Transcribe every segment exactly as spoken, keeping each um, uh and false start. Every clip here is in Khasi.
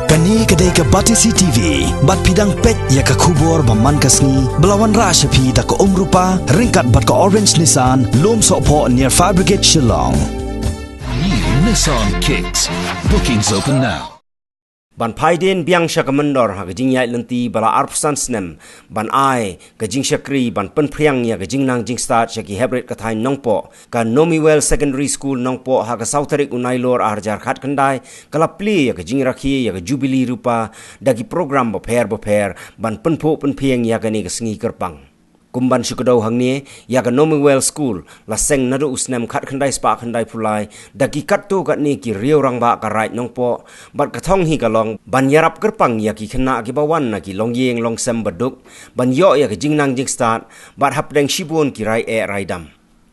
Kane ka dei ka Batesi T V, bad phi dang peit ïa ka khubor ba man ka sngi, ba la wanrah sha phi da ka Umrupa, ryngkat bad ka Orange Nissan, Lum Sohphoh near Fire Brigade Shillong. New Nissan Kicks. Bookings open now. Ban phai dien biang sha ka myndor ha ka jingïaid lynti ba la arphew san snem ban ai ka jingshakri ban pynphriang ïa ka jingnang jingstad sha ki heprit ka thaiñ Nongpoh, ka Nomiwell Secondary School Nongpoh ha ka saw tarik u Nailur arhajar khatkhyndai ka la plie ïa ka jingrakhe ïa ka Jubilee Rupa da ki program bapher bapher ban pynphuh pynphieng ïa kane ka sngi kyrpang. Kum ban shu kdew hangne, ïa ka Nomiwell School la seng naduh u snem khatkhyndai spah khyndaiphew lai da ki katto katne ki riew rangbah ka Raid Nongpoh, bad ka thong hi ka long ban ïarap kyrpang ïa ki khynnah kiba wan na ki longïing longsem baduk ban ïoh ïa ka jingnang jingstad bad hapdeng shibun ki rai eh rai dam.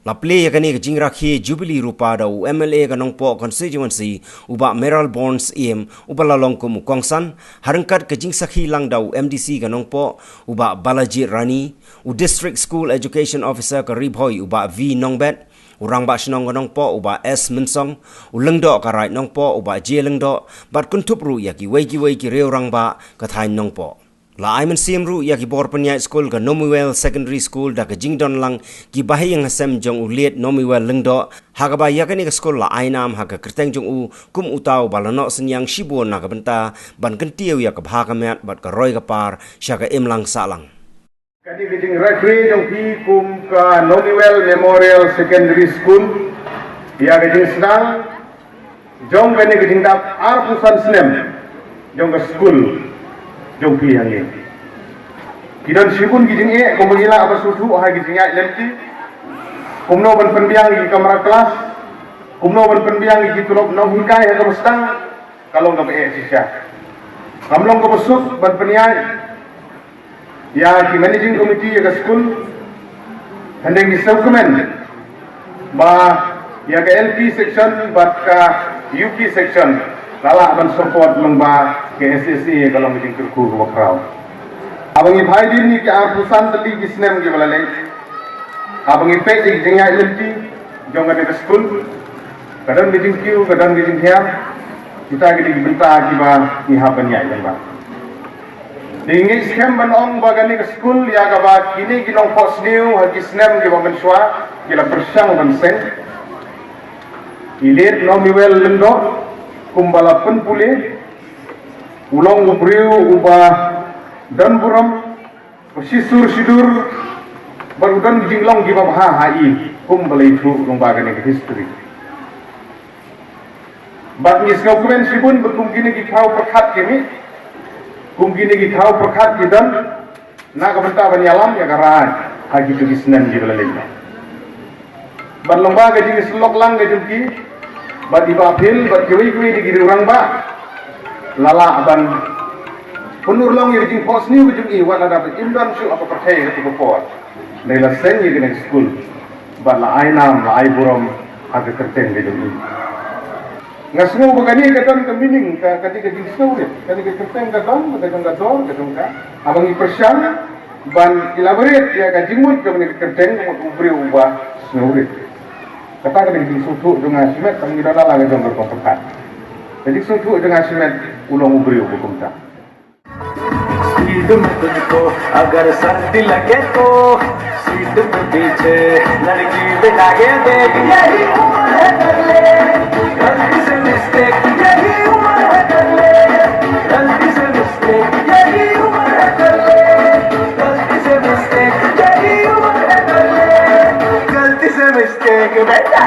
La plie ïa kane ka jingrakhe Jubilee Rupa da u M L A ka Nongpoh Constituency, u Bah Mayralborn Syiem, uba la long kum u kongsan, ha ryngkat ka jingsakhi lang da u M D C ka Nongpoh, u Bah Balajied Rani, u District School Education Officer ka Ri Bhoi, u Bah V Nongbet, u Rangbah Shnong ka Nongpoh, u Bah S Mynsong, u Lyngdoh ka Raid Nongpoh, u Bah J Lyngdoh, bad kynthup ruh ïa kiwei kiwei ki riew rangbah ka thaiñ Nongpoh. La ai mynsiem ruh ïa ki bor pynïaid skul ka Nomiwell Secondary School da ka jingdon lang ki bahaïing hasem jong u Late Nomiwell Lyngdoh, ha kaba ïa kane ka skul la ai nam ha ka kyrteng jong u kum uta uba la noh synñiang shibun na ka bynta ban kyntiew ïa ka bha ka miat bad ka roi ka par sha ka imlang sahlang. Kane ka jingrakhe jong phi kum ka Nomiwell Memorial Secondary School ïa ka jingsdang jong kane ka jingdap arphew san snem jong ka skul jong phi hangne. Ki don shibun ki jingeh kumba ngi lah ban sngewthuh ha ki jingïaid lynti. Kumno ban pynbiang ïa ki kamra klas, kumno ban pynbiang ïa ki tulop nonghikai ha kaba sdang, ka long kaba eh shisha. Kam long kaba suk ban pynïaid ïa ki managing committee ïa ka skul, hynrei ngi sngewkmen ba ïa ka L P section bad ka U P section la lah ban support lyngba ka S S A, ka long ka jingkyrkhu kaba khraw. Haba ngi phai dien ïa ki arphew san tylli ki snem kiba la leit, haba ngi peit ïa ki jingïaid lynti jong kane ka skul, ka don ka jingkiew, ka don ka jinghiar, kita ki dei ki bynta kiba ngi hap ban ïaid lyngba. Te ngi ngeit skhem ban ong ba kane ka skul ïa kaba kine ki nongphohsniew ha ki snem kiba mynshuwa ki la pyrshang ban seng, i Late Nomiwell Lyngdoh, kumba la pynpule, u long u briew uba don burom, u shisur shidur, bad u don ki jinglong kiba bha ha i, kumba la ïathuh lyngba kane ka history. Bad ngi sngewkmen shibun ba kum kine ki khraw pyrkhat ki mih, kum kine ki khraw pyrkhat ki don na ka bynta ban ïalam ïa ka raid ha kito ki snem kiba la leit noh. Bad lyngba ka jingsyllok lang ka jong ki bad i Bah Phil bad kiwei kiwei de ki riew rangbah, la lah ban pynurlong ïa ka jingphohsniew ka jong i wat lada ba im don shuh ha ka pyrthei kata ka por. Hynrei la seng ïa kane ka skul bad la ai nam, la ai burom ha ka kyrteng ka jong i. Nga sngew ba kane ka don ka meaning, ka, ka dei ka jingsngewrit. Kane ka kyrteng ka don, ka don ka dor, ka don ka, haba ngi pyrshang ban elaborate ïa ka jingmut jong kane ka kyrteng, ka mut u briew uba sngewrit. Kata ka dei ka jingsngewthuh jong nga shimet, tang ngi don la ka jong ka rukom pyrkhat. Ka jingsngewthuh jong nga shimet, u long u briew uba kumta. स्पीड में तुझको अगर सर्दी लगे तो सीट पे पीछे लड़की बिठा के देख, यही उम्र है कर ले, गलती से मिस्टेक, यही उम्र है कर ले, गलती से मिस्टेक, यही उम्र है कर ले, गलती से मिस्टेक, यही उम्र है कर ले, गलती से मिस्टेक बेटा।